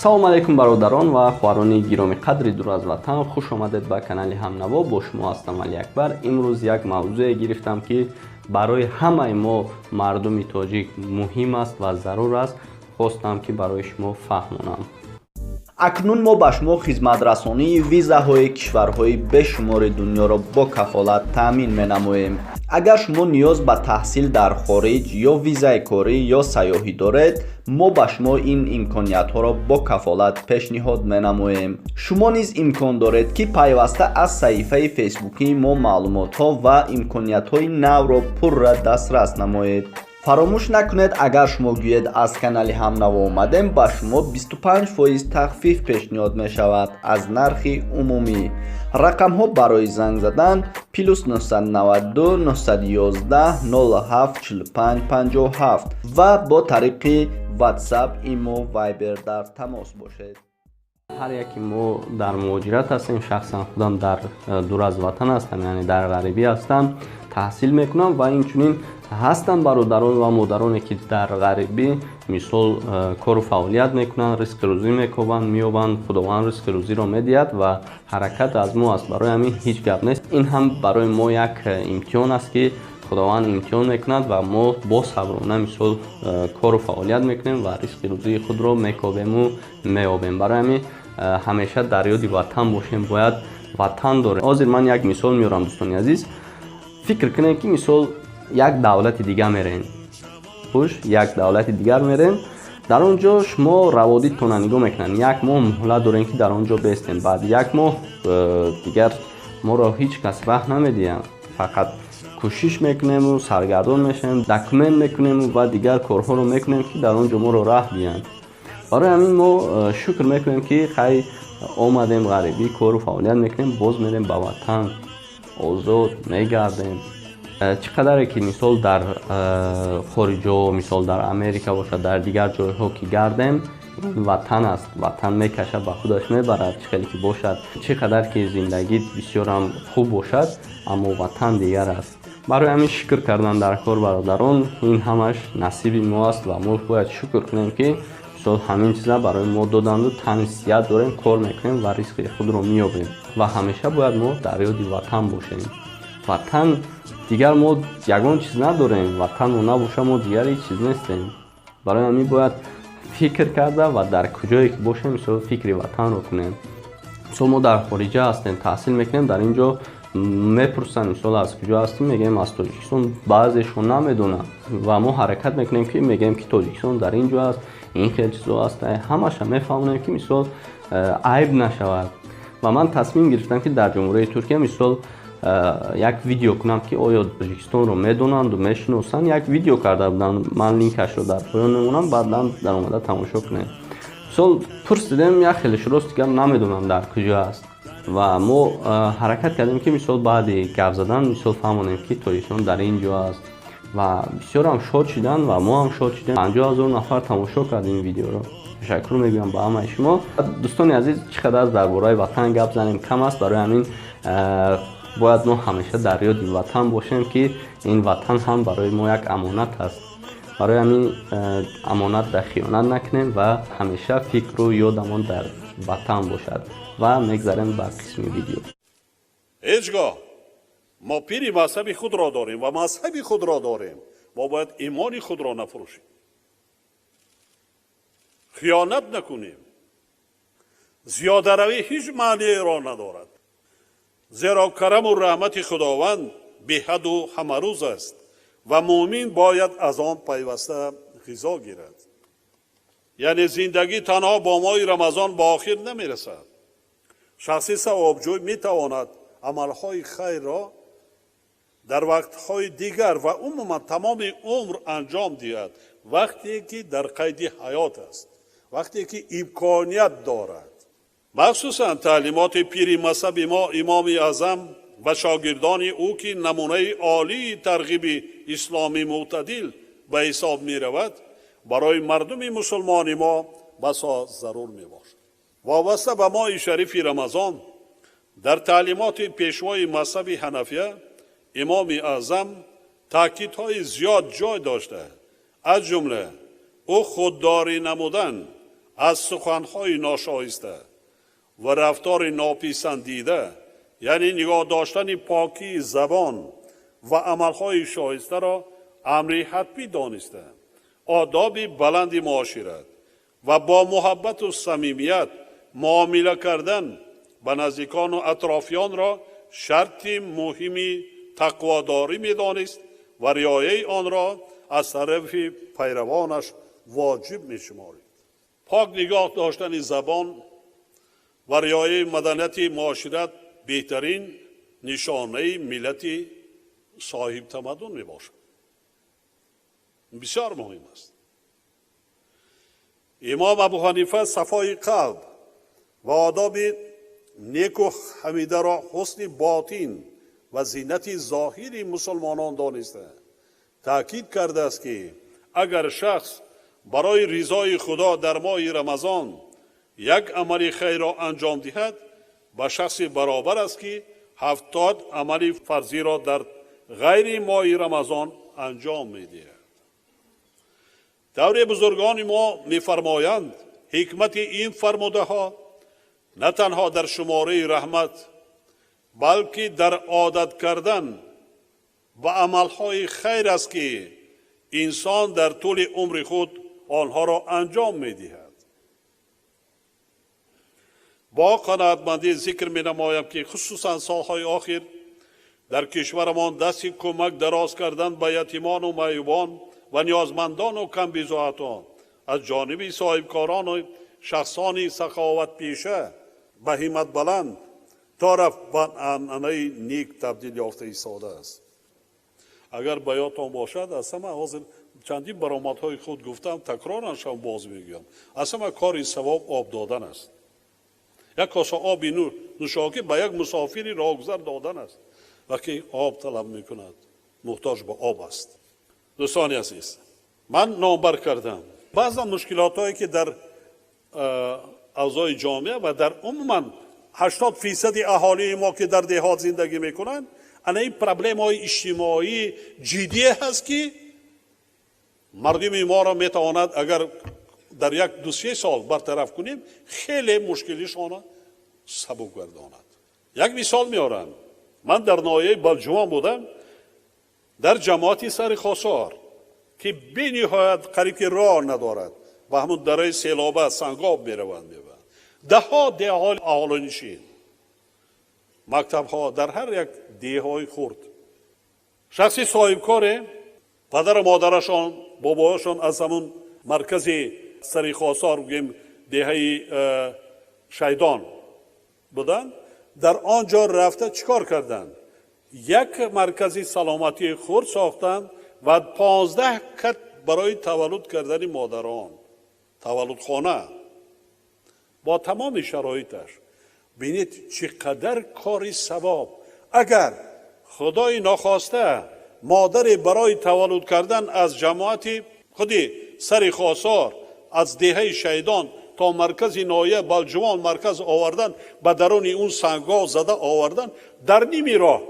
Салом алейкум, бародарон ва хоҳарони гиромӣ қадри дур аз ватан, хуш омадед ба канали Ҳамнаво. Бо шумо ҳастам Алиакбар. Имрӯз як мавзӯе гирифтам, ки барои ҳамаи мо мардуми тоҷик муҳим аст ва зарур аст. Хостам, ки барои шумо фаҳмонам. Акнун мо ба шумо хизматрасонии визаҳои кишварҳои бешумори дунёро бо кафолат таъмин менамоем. Агар шумо ниёз ба таҳсил дар хориҷ ё визаи корӣ ё сайёҳӣ доред, мо ба шумо ин имкониятҳоро бо кафолат пешниҳод менамоем. Шумо низ имкон доред, ки пайваста аз саҳифаи фейсбукии мо маълумотҳо ва имкониятҳои навро пурра дастрас намоед. Фаромӯш накунед, агар шумо гӯед аз канали Ҳамнаво омадем, ба шумо 25% тахфиф пешниҳод мешавад аз нархи умумӣ. Рақамҳо барои занг задан: +992 911 07 45 57 ва бо тариқи WhatsApp, Имо, Viber дар тамос бошед. Ҳар яке мо дар муҳоҷират ҳастем. Шахсан худам дар дур аз ватан ҳастам, яъне дар ғарибӣ ҳастам, таҳсил мекунам ва инчунин ҳастанд бародарон ва модароне, ки дар ғарибӣ, мисол, кору фаъолият мекунанд, ризқи рӯзӣ мекобанд, меёбанд. Худованд ризқи рӯзиро медиҳад ва ҳаракат аз мо аст. Барои ҳамин ҳеҷ гап нест, ин ҳам барои мо як имтиҳон аст, ки Худованд имтиҳон мекунад ва мо бо саброна, мисол, кору фаъолият мекунем ва ризқи рӯзии худро мекобему меёбем. Барои ҳамин ҳамеша дар ёди ватан бошем, бояд ватан дорем. Ҳозир ман як мисол меорам, дӯстони азиз. Фикр кунем, ки, мисол, як давлати дигар мерем, хуш, як давлати дигар мерем. Дар он ҷо шумо раводидтона нигоҳ мекунанд, як моҳ муҳлат дорем, ки дар он ҷо бестем. Баъд як моҳ дигар моро ҳеҷ кас раҳ намедиҳанд. Фақат кӯшиш мекунему саргардон мешавем, документ мекунему ва дигар корҳоро мекунем, ки дар он ҷо моро раҳ диҳанд. Барои ҳамин мо шукр мекунем, ки хай, омадем ғарибӣ, кору фаъолият мекунем, боз мерем ба ватан, озод мегардем. Чӣ қадаре ки, мисол, дар хориҷо, мисол, дар Америка бошад, дар дигар ҷойҳо ки гардем, ватан аст, ватан мекашад, ба худаш мебарад. Чӣ хеле ки бошад, чӣ қадар ки зиндагӣ бисёрам хуб бошад, аммо ватан дигар аст. Барои ҳамин шукр кардан дар кор, бародарон. Ин ҳамаш насиби мо аст ва мо бояд шукр кунем, ки мисол, ҳамин чиза барои мо доданду тани сиҳат дорем, кор мекунем ва ризқи худро меёбем. Ва ҳамеша бояд мо дар ёди ватан бошем. Ватан дигар мо ягон чиз надорем. Ватанмо набоша, мо дигар ҳеҷ чиз нестем. Барои ҳамин бояд фикр карда ва дар куҷое ки бошем, мисол, фикри ватанро кунем. Мисол, мо дар хориҷа ҳастем, таҳсил мекунем. Дар ин ҷо мепурсанд, мисол, аз куҷо ҳастем? Мегӯем, аз Тоҷикистон. Баъзешон намедонанд ва мо ҳаракат мекунем, ки мегӯем, ки Тоҷикистон дар ин ҷо аст, ин хел чизо аст, ҳамаша мефаҳмонем, ки, мисол, айб нашавад. Ва ман тасмим гирифтам, ки дар Ҷумҳурии Туркия, мисол, як видео кунам, ки оё Тоҷикистонро медонанду мешиносанд. Як видео карда будам, ман линкашро дар поён мемонам, баъдан даромада тамошо кунем. Мисол, пурсидем, як хелеш, рости гап, намедонам дар куҷо аст. Ва мо ҳаракат кардем, ки, мисол, баъди гап задан, мисол, фаҳмонем, ки Тоҷикистон дар ин ҷо аст ва бисёрам шод шуданд ва мо ҳам шод шудем. 50 000 нафар тамошо кард ин видеоро. Ташаккур мегӯям ба ҳамаи шумо. Дӯстони азиз, чӣ қадар дар бораи ватан гап занем, кам аст. Барои ҳамин бояд мо ҳамеша дар ёди ватан бошем, ки ин ватан ҳам барои мо як амонат аст. Барои ҳамин амонат дар хиёнат накунем ва ҳамеша фикру ёдамон дар ватан бошад. Ва мегзарем ба қисми видео. Ҳеҷ гоҳ мо пири мазҳаби худро дорем ва мазҳаби худро дорем. Мо бояд имони худро нафурӯшем, хиёнат накунем. Зиёдаравӣ ҳеҷ маъниеро надорад, зеро караму раҳмати Худованд беҳаду ҳамарӯз аст ва муъмин бояд аз он пайваста ғизо гирад. Яъне зиндагӣ танҳо бо моҳи Рамазон ба охир намерасад. Шахси савобҷӯй метавонад амалҳои хайрро дар вақтҳои дигар ва умуман тамоми умр анҷом диҳад, вақте ки дар қайди ҳаёт аст, вақте ки имконият дорад. Махсусан таълимоти пири мазҳаби мо, Имоми Аъзам, ва шогирдони ӯ, ки намунаи олии тарғиби исломии мӯътадил ба ҳисоб меравад, барои мардуми мусулмони мо басо зарур мебошад. Вобаста ба моҳи шарифи Рамазон дар таълимоти пешвои мазҳаби ҳанафия, Имоми Аъзам, таъкидҳои зиёд ҷой дошта, аз ҷумла ӯ худдорӣ намудан Аз суханҳои ношоиста ва рафтори нописандида, яъне нигоҳ доштани покии забон ва амалҳои шоистаро амри ҳатмӣ дониста, одоби баланди муошират ва бо муҳаббату самимият муомила кардан ба наздикону атрофиёнро шарти муҳими тақводорӣ медонист ва риояи онро аз тарафи пайравонаш воҷиб мешуморид. Пок нигоҳ доштани забон ва риояи маданияти муошират беҳтарин нишонаи миллати соҳибтамаддун мебошад. Бисёр муҳим аст. Имом Абу Ҳанифа сафои қалб ва одоби неку ҳамидаро ҳусни ботин ва зинати зоҳири мусулмонон дониста, таъкид кардааст, ки агар шахс барои ризои Худо дар моҳи Рамазон як амали хайрро анҷом диҳад, ба шахси баробар аст, ки 70 амали фарзиро дар ғайри моҳи Рамазон анҷом медиҳад. Тавре бузургони мо мефармоянд, ҳикмати ин фармудаҳо на танҳо дар шумораи раҳмат, балки дар одат кардан ба амалҳои хайр аст, ки инсон дар тӯли умри худ онҳоро анҷом медиҳад. Бо қаноатмандӣ зикр менамоям, ки хусусан солҳои охир дар кишварамон дасти кӯмак дароз кардан ба ятимону маъюбон ва ниёзмандону камбизоатон аз ҷониби соҳибкорону шахсони саховатпеша ба ҳимматбаланд то рафт ба анъанаи нек табдил ёфта истодааст. Агар ба ёдтон бошад, аз ҳама ҳозир чандин баромадҳои худ гуфтам, такроран шав боз мегӯям, аз ҳама кори савоб об додан аст. Як коса оби нӯшокӣ ба як мусофири роҳгузар додан аст, вақте об талаб мекунад, муҳтоҷ ба об аст. Дӯстони азиз, ман номбар кардам баъзан мушкилотҳое, ки дар авзои ҷомеа ва дар умуман 80% аҳолии мо, ки дар деҳот зиндагӣ мекунанд, ана ин проблемаҳои иҷтимоии ҷиддие ҳаст, ки мардуми моро метавонад, агар дар як ду-се сол бартараф кунем, хеле мушкилишонро сабук гардонад. Як мисол меорам. Ман дар ноҳияи Балҷувон будам, дар ҷамоати Сари Хосор, ки бениҳоят қариб ки роҳ надорад ва ҳамун дараи селоба сангоб мераванд, мебаранд даҳҳо деҳҳои аҳолинишин, мактабҳо дар ҳар як деҳҳои хурд. Шахси соҳибкоре, падару модарашон, бобояшон аз ҳамун маркази Сари Хосор, гӯем деҳаи Шайдон буданд, дар он ҷо рафта чӣ кор карданд? Як маркази саломатии хурд сохтанд ва 15 кат барои таваллуд кардани модарон, таваллудхона бо тамоми шароиташ. Бинед, чӣ қадар кори савоб. Агар худои нохоста модаре барои таваллуд кардан аз ҷамоати худи Сари Хосор, аз деҳаи Шайдон то маркази ноҳия Балҷувон марказ овардан, ба даруни он сангҳо зада овардан, дар ними роҳ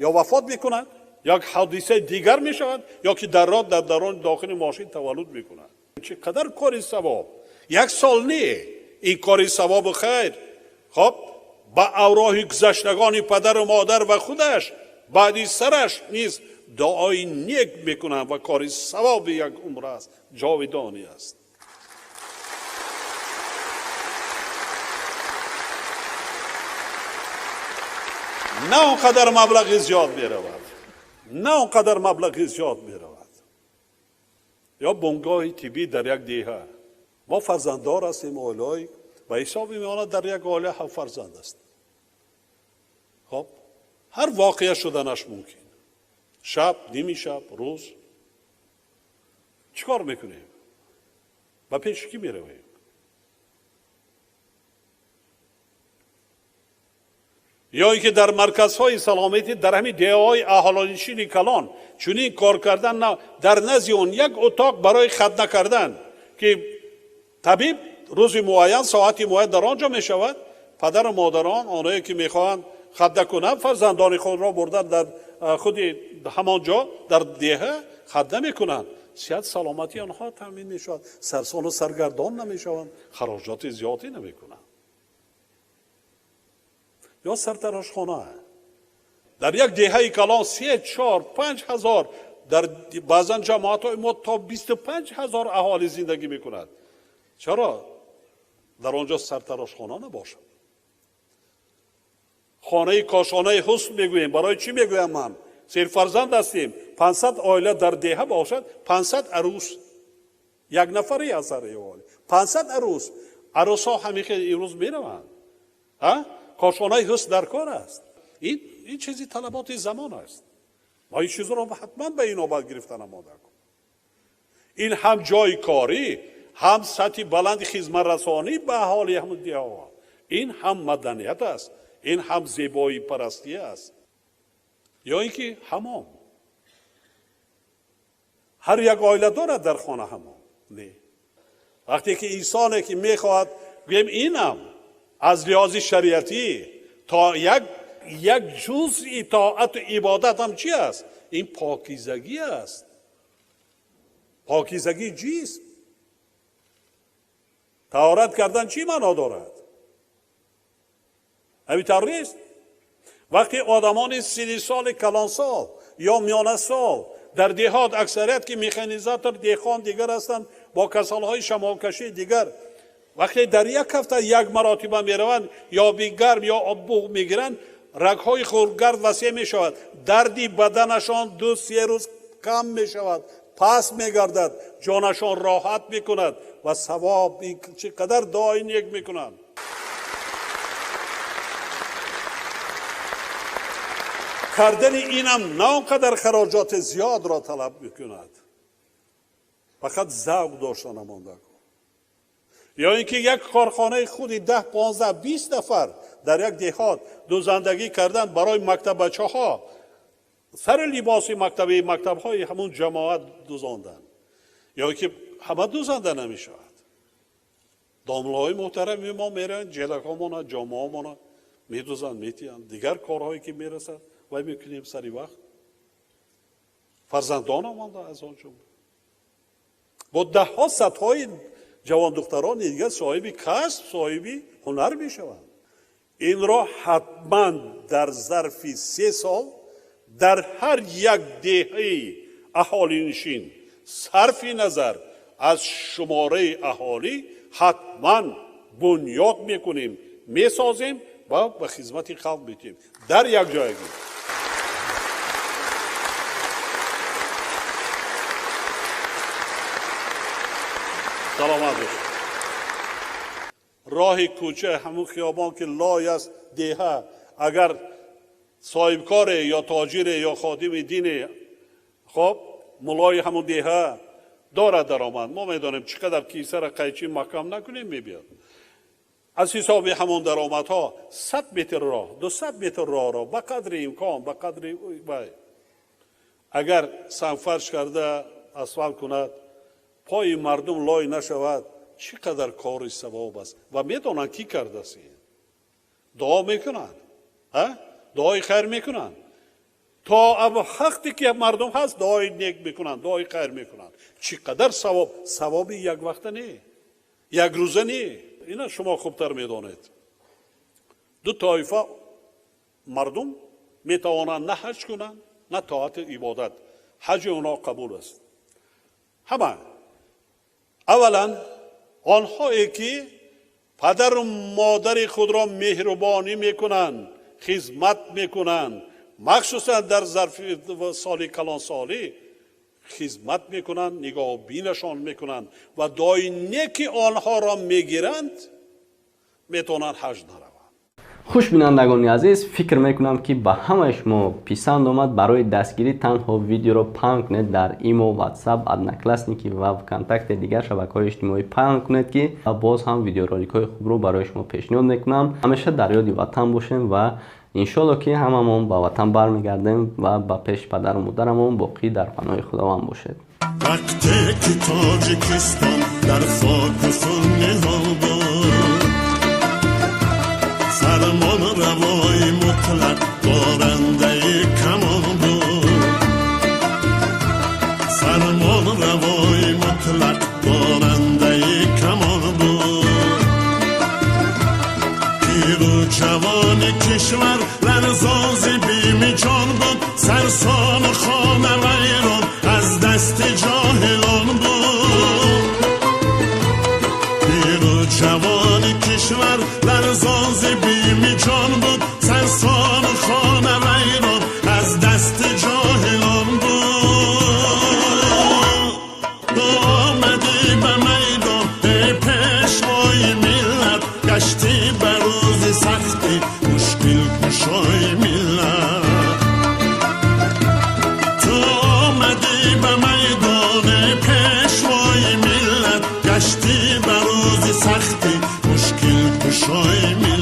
ё вафот мекунад, як ҳодисаи дигар мешавад, ё ки дар роҳ дар даруни дохили мошин таваллуд мекунад. Чӣ қадар кори савоб! Як сол не, ин кори савобу хайр хоб ба авроҳи гузаштагони падару модар ва худаш баъди сараш низ дуои нек мекунанд ва кори савоби як умр аст, ҷовидонӣ аст. На он қадар маблағи зиёд меравад, на он қадар маблағи зиёд меравад. Ё бунгоҳи тиббӣ дар як деҳа. Мо фарзанддор ҳастем, оилаҳои ба ҳисоби миёна дар як оила 7 фарзанд аст. Хоб, ҳар воқеа шуданаш мумкин. Шаб, ними шаб, рӯз. Чӣ кор мекунем? Ба пеши кӣ меравем? Ё ин ки дар марказҳои саломатӣ дар ҳамин деҳаҳои аҳолинишини калон чунин кор кардан, дар назди он як утоқ барои хатна кардан, ки табиб рӯзи муайян, соати муайян дар он ҷо мешавад. Падару модарон, онҳое ки мехоҳанд хатна кунанд, фарзандони худро бурдан дар худи ҳамон ҷо дар деҳа хатна мекунанд. Сиҳат саломатии онҳо таъмин мешавад, сарсону саргардон намешаванд, хароҷоти зиёдӣ намекунанд. Ё сартарошхона. Дар як деҳаи калон 3, 4, 5 ҳазор, дар баъзан ҷамоатҳои мо то 25 ҳазор аҳолӣ зиндагӣ мекунад. Чаро дар он ҷо сартарошхона набошад? Хонаи кошонаи ҳусн мегӯем. Барои чӣ мегӯям ман? Серфарзанд ҳастем. 500 оила дар деҳа бошад, 500 арӯс. Як нафаре аз ҳар оила. 500 арӯс. Арӯсҳо ҳамин хел имрӯз мераванд. Кошонаи ҳусн дар кор аст. Ин чизи талаботи замон аст. Мо ин чизро ҳатман ба инобат гирифта намода кун. Ин ҳам ҷои корӣ, ҳам сатҳи баланди хизматрасонӣ ба аҳолии ҳамун деҳаҳо. Ин ҳам маданият аст, ин ҳам зебоипарастӣ аст. Ё ин ки ҳамом. Ҳар як оила дорад дар хона ҳамом? Не. Вақте ки инсоне ки мехоҳад, гӯем инам аз лиҳози шариатӣ то як ҷузъи тоату ибодат ҳам чи аст? Ин покизагӣ аст. Покизагии ҷисм. Таҳорат кардан чӣ маъно дорад? Ҳамин тавр нест? Вақте одамони синни соли калонсол ё миёнасол дар деҳот аксарият ки механизатор, деҳқон дигар ҳастанд, бо касалҳои шамолкашӣ дигар, вақте дар як ҳафта як маротиба мераванд, ё бигарм ё оббуғ мегиранд, рагҳои хурдгард васеъ мешавад, дарди баданашон 2-3 рӯз кам мешавад, пас мегардад, ҷонашон роҳат мекунад ва савоб чӣ қадар дуои нек мекунанд. Кардани инам на он қадар хароҷоти зиёдро талаб мекунад, фақат завқ дошта намонда кун. Ё ин ки як корхонаи худи 10, 15, 20 нафар дар як деҳот дузандагӣ кардан барои мактаббачаҳо, сари либоси мактаби мактабҳои ҳамун ҷамоат дузондан. Ё ин ки ҳама дузанда намешавад. Домлаҳои муҳтарами мо мераванд, ҷелакҳомона, ҷомаҳомона медузанд, метиҳанд. Дигар корҳое ки мерасад вай мекунем сари вақт. Фарзандон омонда аз он ҷумла. Бо даҳҳо садҳои ҷавондухтарони дигар соҳиби касб, соҳиби ҳунар мешаванд. Инро ҳатман дар зарфи 3 сол дар ҳар як деҳаи аҳолинишин сарфи назар аз шумораи аҳолӣ ҳатман бунёд мекунем, месозем ва ба хизмати халқ метиҳем дар як ҷоягӣ. Саломат бошед. Роҳи кӯча, ҳамун хиёбон ки лой аст, деҳа, агар соҳибкоре ё тоҷире ё ходими дине, хоб мулои ҳамун деҳа дорад даромад, мо медонем чӣ қадар кисара қайчи маҳкам накунем мебиёд. Аз ҳисоби ҳамон даромадҳо 100 метр роҳ, 200 метр роҳро ба қадри имкон, ба қадри вай агар сангфарш карда асфалт кунад, пои мардум лой нашавад, чӣ қадар кори савоб аст. Ва медонанд кӣ кардааст ин. Дуо мекунанд, дуои хайр мекунанд. То вақте ки мардум ҳаст дуои нек мекунанд, дуои хайр мекунанд. Чӣ қадар савоб, савоби як вақта не, як рӯза не. Ина шумо хубтар медонед. Ду тоифа мардум метавонанд на ҳаҷ кунанд, на тоати ибодат. Ҳаҷи онҳо қабул аст. Ҳама аввалан онҳое ки падару модари худро меҳрубонӣ мекунанд, хизмат мекунанд, махсусан дар зарфи соли калонсолӣ хизмат мекунанд, нигоҳубинашон мекунанд ва дуои неки онҳоро мегиранд, метавонанд ҳаҷ нараванд. Хуш бинандагони азиз, фикр мекунам ки ба ҳамаи шумо писанд омад. Барои дастгирӣ танҳо видеоро паҳн кунед дар Имо, WhatsApp, Одноклассники ва ВКонтакте, дигар шабакаҳои иҷтимоӣ паҳн кунед, ки боз ҳам видеороликҳои хубро барои шумо пешниҳод мекунам. Ҳамеша дар ёди ватан бошем ва иншоалло ки ҳамамон ба ватан бармегардем ва ба пеши падару модарамон боқӣ дар паноҳи Худованд бошед. Вақте ки Тоҷикистон дар хоку хун ниҳол буд, фармон равои мутлақ дорандаи камол буд, фармон равои Ҷавони кишвар ларзон зи бими ҷон буд, сарсон хона вайрон аз дасти ҷоҳилон буд. Пиру ҷавони кишвар ларзон зи бими ҷон буд, сарсон хона вайрон аз дасти ҷоҳилон буд. Ту омадӣ ба майдон, эй пешвои миллат, гаштӣ ба рӯзи сахтӣ мушкилкушои миллат. Ту омадӣ ба майдон, эй пешвои миллат, гаштӣ ба рӯзи сахтӣ мушкилкушои.